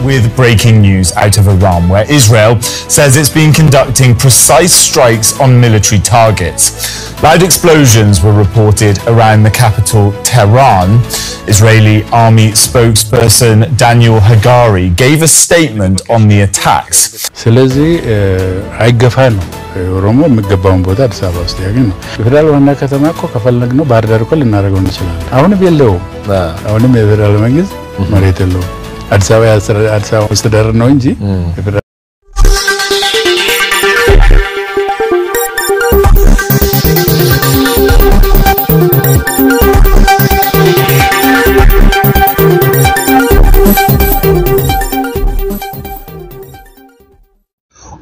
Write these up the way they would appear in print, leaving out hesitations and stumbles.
With breaking news out of Iran, where Israel says it's been conducting precise strikes on military targets. Loud explosions were reported around the capital, Tehran. Israeli army spokesperson Daniel Hagari gave a statement on the attacks. ስለዚህ አይገፋ ነው። ኦሮሞ የሚገባውን ቦታ አዲስ አበባ ውስጥ ያገኝ ነው። የፌዴራል ዋና ከተማ እኮ ከፈለግነው ባህር ዳር እኮ ልናደርገው እንችላለን። አሁንም የለውም። አሁንም የፌዴራል መንግስት መሬት የለውም። አዲስ አበባ አዲስ አበባ መስተዳድር ነው እንጂ።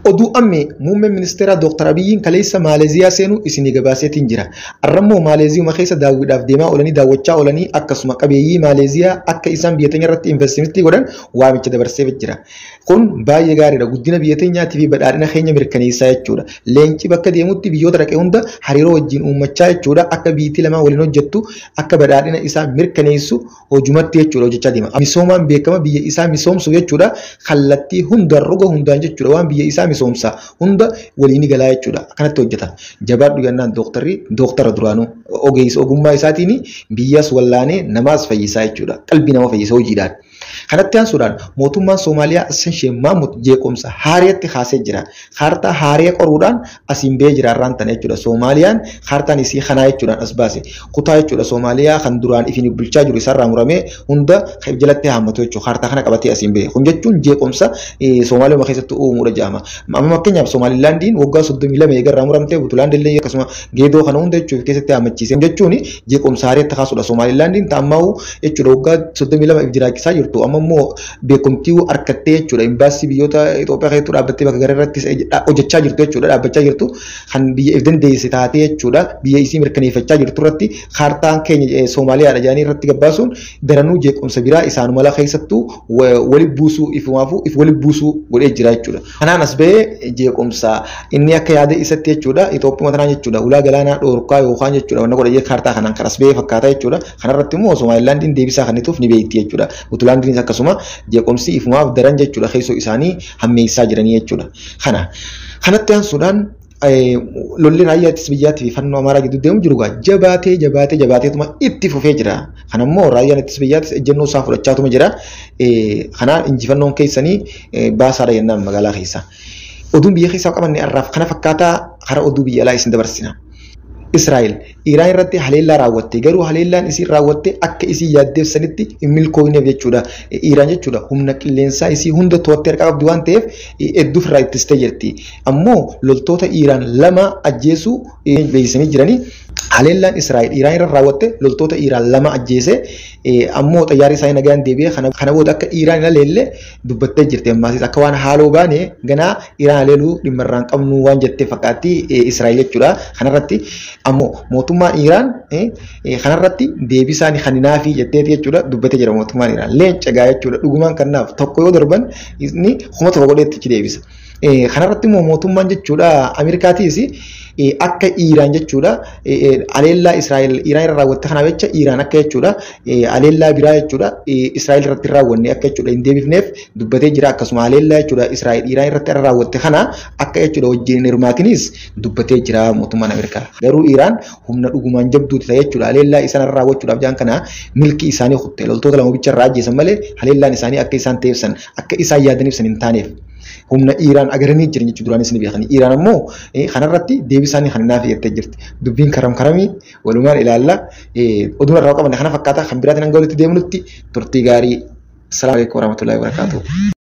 Oduu ammee muummeen ministeera Dr. Abiyyiin kaleessa Maaleeziyaa seenuu isinii gabaaseetiin jira. Arrammoo Maaleeziyuma keessa daawwiidhaaf deemaa oolanii daawwachaa oolanii akkasuma qabeeyyii Maaleeziyaa akka isaan biyya teenya irratti investimentii godhan waamicha dabarsee jira. Kun baay'ee gaariidha. Guddina biyya teenyaatii fi badhaadhina keenya mirkaneessaa jechuudha. Leenci bakka deemutti biyyoota dhaqee hunda hariiroo wajjin uummachaa jechuudha. Akka biyyattii lamaan waliin hojjettu akka badhaadhina isaa mirkaneessu hojumatti jechuudha hojjechaa deema. Misoomaan beekama biyya isaa misoomsu jechuudha. Kallattii hundaan roga hundaan jechuudha waan biyya isaa misoomsa hunda waliin galaa jechuudha. Akkanatti hojjeta. Jabaadhu jennaan dooktarri dooktara duraanuu ogeessa ogummaa isaatiin biyyas wallaanee namaas fayyisaa jechuudha. Qalbii nama fayyisa hojiidhaan. Kanatti aansuudhaan mootummaan Soomaaliyaa Hassan Sheikh Mahmud jeequmsa haariyatti kaasee jira. Kaartaa haariya qoruudhaan asiin ba'ee jira irraan tana jechuudha. Soomaaliyaan kaartaan isii kanaa jechuudhaan as baase. Kutaa jechuudha Soomaaliyaa kan duraan ifin bulchaa jiru isarraa muramee hunda jalatti haammatu jechuudha. Kaartaa kana qabatee asiin ba'e. Kun jechuun jeequmsa Soomaaliyuma keessatti uumuudha jedhama. Amma fakkeenyaaf Somaalilaandiin waggaa 32 eegarraa muramtee Buntulaand illee akkasuma Geedoo kana hunda jechuudha keessatti haammachiise. Jechuun jeequmsa haariyatti kaasuudha. Somaalilaandiin ta'ammaa'u jechuudha waggaa 32 if jiraachisaa jirtu. Amma immoo beekumtii harkattee jechuudha. Imbaasii biyyoota Itoophiyaa keessatti dhaabbattee bakka gara irratti hojjechaa jirtu jechuudha. Dhaabbachaa jirtu kan biyya if dandeesse taatee jechuudha. Biyya isii mirkaneeffachaa jirtu irratti kaartaan keenya Soomaaliyaadha jedhanii irratti gabbaasuun daranuu jeequmsa biraa isaanuma mala keessattuu wali buusuu ifumaafuu if wali buusuu godhee jira jechuudha. Kanaan as ba'ee jeequmsa inni akka yaada isatti jechuudha. Itoophiyaa tanaan jechuudha. Ulaa galaanaa dhoorkaa yookaan jechuudha. Wanna godhee kaartaa kanaan kan as ba'ee fakkaata jechuudha. Kanarratti immoo Somaalilaandiin deebisaa kennituuf ni beekti jechuudha. Buntulaandiinis akkasuma jeequmsi ifumaaf daran jechuudha keessoo isaanii hammeessaa jiranii jechuudha. Kana kanatti aansuudhaan lolli raayyaa ittisa biyyaatii fi fannoo Amaaraa gidduu deemu jiru jabaatee jabaatee jabaateetuma itti fufee jira. Kana immoo raayyaan ittisa biyyaatis ejjennoo isaa fudhachaatuma jira. Kanaan injifannoon keessanii baasaadha jennaan magaalaa keessa. Oduun biyya keessaa qabanne har'aaf kana fakkaataa karaa oduu biyya alaa isin dabarsina. Israa'el Iraan irratti haleellaa raawwatte garuu haleellaan isiin raawwatte akka isii yaaddeessanitti hin milkoofneef jechuudha. Iraan jechuudha humna qilleensaa isii hunda to'attee harkaa qabdi waan ta'eef hedduu ofirraa ittistee jirti. Ammoo loltoota Iraan 2 ajjeesuu beeksisanii jiranii. Haleellaan Israa'el Iraan irra raawwatte loltoota Iraan 2 ajjeese ammoo xayyaarri isaanii nagaan deebi'ee kana booda akka Iraan hin haleelle dubbattee jirti. Ammaas akka waan haaloo baane ganaa Iraan haleeluu dhimma irraan qabnu waan jettee fakkaatti Israa'el jechuudha. Kanarratti ammoo mootummaan Iraan kanarratti deebii isaanii kan hinaafi jetteeti jechuudha dubbattee jira mootummaan Iraan. Leenca gaa jechuudha dhugumaan kanaaf tokko yoo darban inni 1000 godheetti achi deebisa. Kanarratti immoo mootummaan jechuudha Ameerikaatiis akka Iraan jechuudha haleellaa Israa'el Iraan irra raawwatte kanaaf jecha Iraan akka jechuudha haleellaa biraa jechuudha Israa'el irratti hin raawwanne akka jechuudha hin deebifneef dubbatee jira. Akkasuma haleellaa jechuudha Israa'el Iraan irratti irra raawwatte kana akka jechuudha wajjin hin hirmaatinis dubbatee jira mootummaan Ameerikaa. Garuu Iraan humna dhugumaan jabduuti ta'e jechuudha haleellaa isaan irra raawwachuudhaaf jaan kana milkii isaanii kutte loltoota lama bicha irraa ajjeesan malee haleellaan isaanii akka isaan ta'eefsan akka isaan yaadaniif san hin taaneef. Humna Iraan agaranii jiran jechuudha duraanis ni beekani. Iraan ammoo kanarratti deebii isaanii kan naaf jettee jirti. Dubbiin karam karamii walumaan ilaalla. Oduun irraa qabanne kana fakkaata kan biraatiin hanga walitti deemnutti turtii gaarii. Assalaamu alaikum warahmatullahi wabarakatuh.